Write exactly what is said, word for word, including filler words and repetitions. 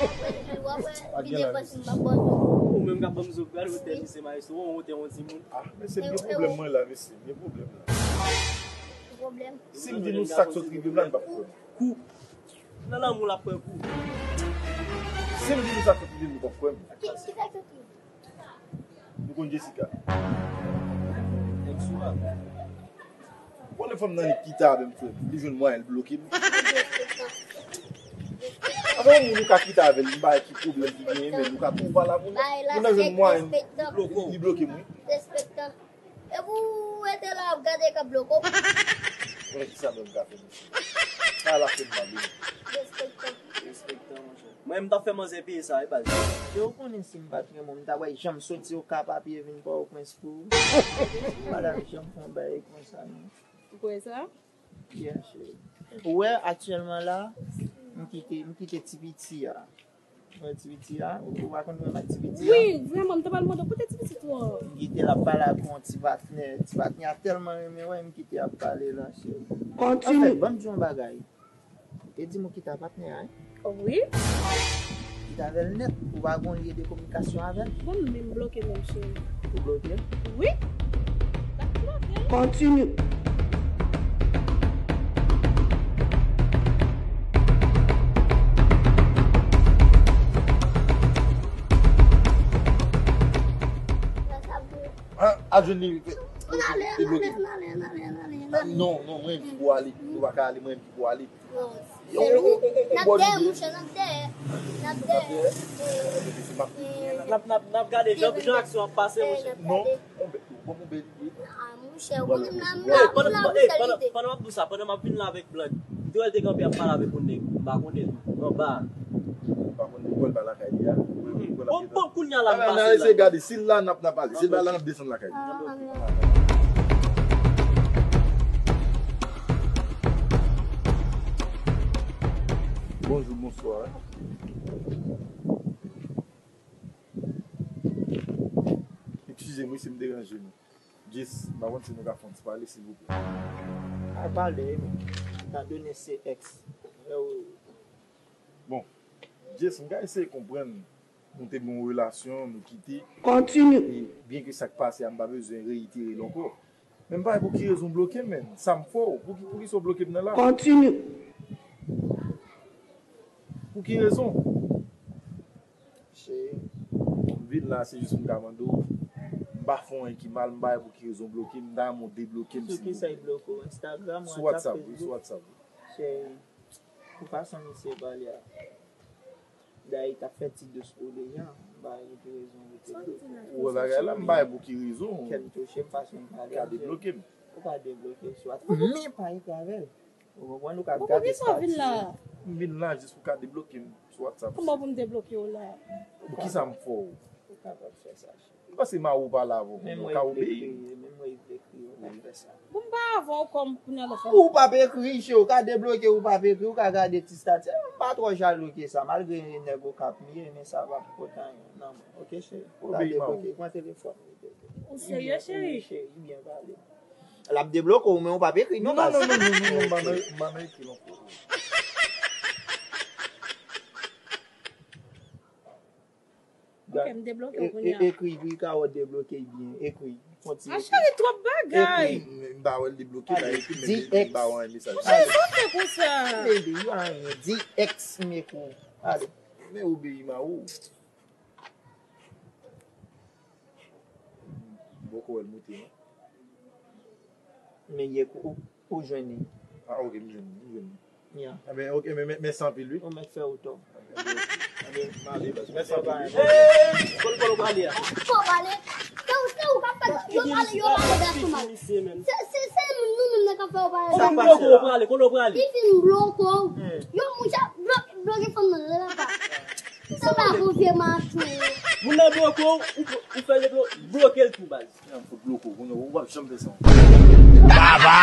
Apre, apre, li depanse m pa bon. Ou menm k ap ban m zo, gade wote misye maestro, ou wote yon timoun. Ah, mesye, m gen pwoblèm mwen la, mesye, m gen pwoblèm la. Pwoblèm? Si m di nou sa k sot rive m la, nou p ap kwè m. Kou. Nan lanmou l ap pran kou. Si m di nou sa k sot rive m, nou p ap kwè m. Ki, ki sa k sot rive? Nou konn Jessica. Nèg sou a. Konnen fanm nan li kite avè m, frè m. Li jwenn mwayen, li bloke m. Anfen, yon moun ou ka kite avè l, m pa wè ki pwoblèm ki genyen, men nou ka tou pa la pou nou. Moun nan jwenn mwayen, li bloke m, wi. Derespektan. Epi w rete la ap gade k ap bloke w. Mwen, ki sa menm ka fè, mesye? Sa la fè m mal, wi. Derespektan. Derespektan, monchè. Mwen, m t ap fè manzè peye sa, wi, baz. Yo konnen si m pa t renmen w, m ta wè jan m soti Okap a pye vin Pòtoprens pou ou. Madanm, jan m fè yon bagay konsa, non. Ou kwè sa? Yeah, cheri. Ou wè, aktyèlman la, m kite, m kite ti piti a. Ou wè ti piti a? Ou, ou pa konn mwen ak ti piti a? Wi, vrèman, m te pral mande w kote ti piti ou an. M kite l ap pale ak yon ti patnè. Ti patnè a tèlman renmen wè m, kite ap pale la, cheri. Kontinye. Anfèt, ban m di w yon bagay. E di m ou kite a patnè a, wi. Wi. Kite avè l nèt, ou pa gon lye de kominikasyon avè l. Bon, men m bloke menm, cheri. Ou bloke? Wi. L ap bloke. Kontinye. Ah, a jwenn li, li bloke. Non, non, mwen envite pou ale. Ou pa ka ale, mwen envite pou ale. N ap dèyè, monchè, n ap dèyè. N ap dèyè. N ap, n ap, n ap gade jan, jan aksyon ap pase, monchè. Non, on bèt, on bèt li ye. Ah, monchè, ou konnen m la, m la, m la, monchè, pandan, pandan, pandan m ap di w sa, pandan m ap vin la avèk Blank, m te wè l te kanpe ap pale avèk yon nèg, m pa konnen tou, anba a. Ou pa konnen, ou kwè l pa lakay li a? Bon, bon, kounye a la, m pase la. N a eseye gade, si l la, n ap, n ap ale. Si l pa la, n ap desann lakay li. Bonjou, bonswa. Eskize m wi si m deranje nou. Jess, m pa konn si nou ka fè yon ti pale, silvouplè. Pa pale, wi. Etandone se ex. Bon, Jess, m ka eseye konprann. Nou te gen yon relasyon, nou kite. Kontinye. E byen ke sa k pase a, m pa bezwen reyitere l ankò. Men m pa wè pou ki rezon w bloke m, menn. Sa m fè w? Pou ki, pou ki sa w bloke m nan la? Kontinye. Pou ki rezon? Cheri, m vin la, se jis pou m ka mande w. M pa fè w anyen ki mal, m pa wè pou ki rezon w bloke m, m ta renmen w debloke m, silvouplè. Sou ki sa y bloke w? Instagram, WhatsApp, Facebook? Sou WhatsApp, wi, sou WhatsApp, wi. Cheri, pou fason misye pale a. Dayè, li t ap fè ti dous pou w deja. M pa wè pou ki rezon w rete bloke. Ou wè bagay la, m pa wè pou ki rezon. Kè m touche m, fason m pale a. Ka debloke m. Ou ka debloke sou WhatsApp. Men pa ekri avè l. Ou konprann, ou ka gade estati yo. M vin la jis pou ka debloke m sou WhatsApp. Kòman pou m debloke w la? Pou ki sa m fè w? Ou kapab fè sa, cheri. M panse mari w pale avè w, ou ka obeyi. Menm mwen, li vle kriye, menm mwen, li vle kriye, ou ka fè sa. Bon, m pa avè w kòm kounye a lòt fanm. Ou p ap ekri, cheri, ou ka debloke, ou p ap ekri, ou ka gade ti estati. M pa twò jalou ke sa, malgre nèg Okap m ye, men sa p ap pote anyen nan men w, oke, cheri? Ou ka debloke, pran telefòn. Ou serye, cheri? Wi, cheri, li byen pale. L ap debloke w, men ou p ap ekri non, baz. Non, non, non, non, non, m pa nan, m pa nan ekri non. Ok, m debloke w kounye a. Ekri, wi, ka wè debloke byen, ekri. Kontinye. A, cheri, twòp bagay. Ekri, m pa wè l debloke, ba ekri, men m ba w yon mesaj. Monchè, sa w fè konsa? Baby, you are in D X, m ekri w. Ale. Men obeyi mari w. Bòkò wè l moute, non? Men yè ou, ou jwenn li. Ah, ok, m jwenn li, m jwenn li. Ya. Enben, ok, men, men, mèsi anpil, wi. Ou mèt fè ou tò. Enben, m ale, baz. Mèsi anpil, wi. Ey, bon, bon, ou prale a. Fò pale. Se ou, se ou k ap fè yo pale, yo pale bèl sou mal. Se, se, se nou, nou menm nan k ap fè yo pale. Ou fin bloke w, ou prale, kote w prale? Li fin bloke w. Yo, monchè, bloke, bloke fanm nan, lè la pa. Sa pa bon vye macho. Moun nan bloke w, ou, ou fè l blo-, bloke l tou, baz. Nan fout bloke w, kounye a, ou p ap janm fè sa. Baba!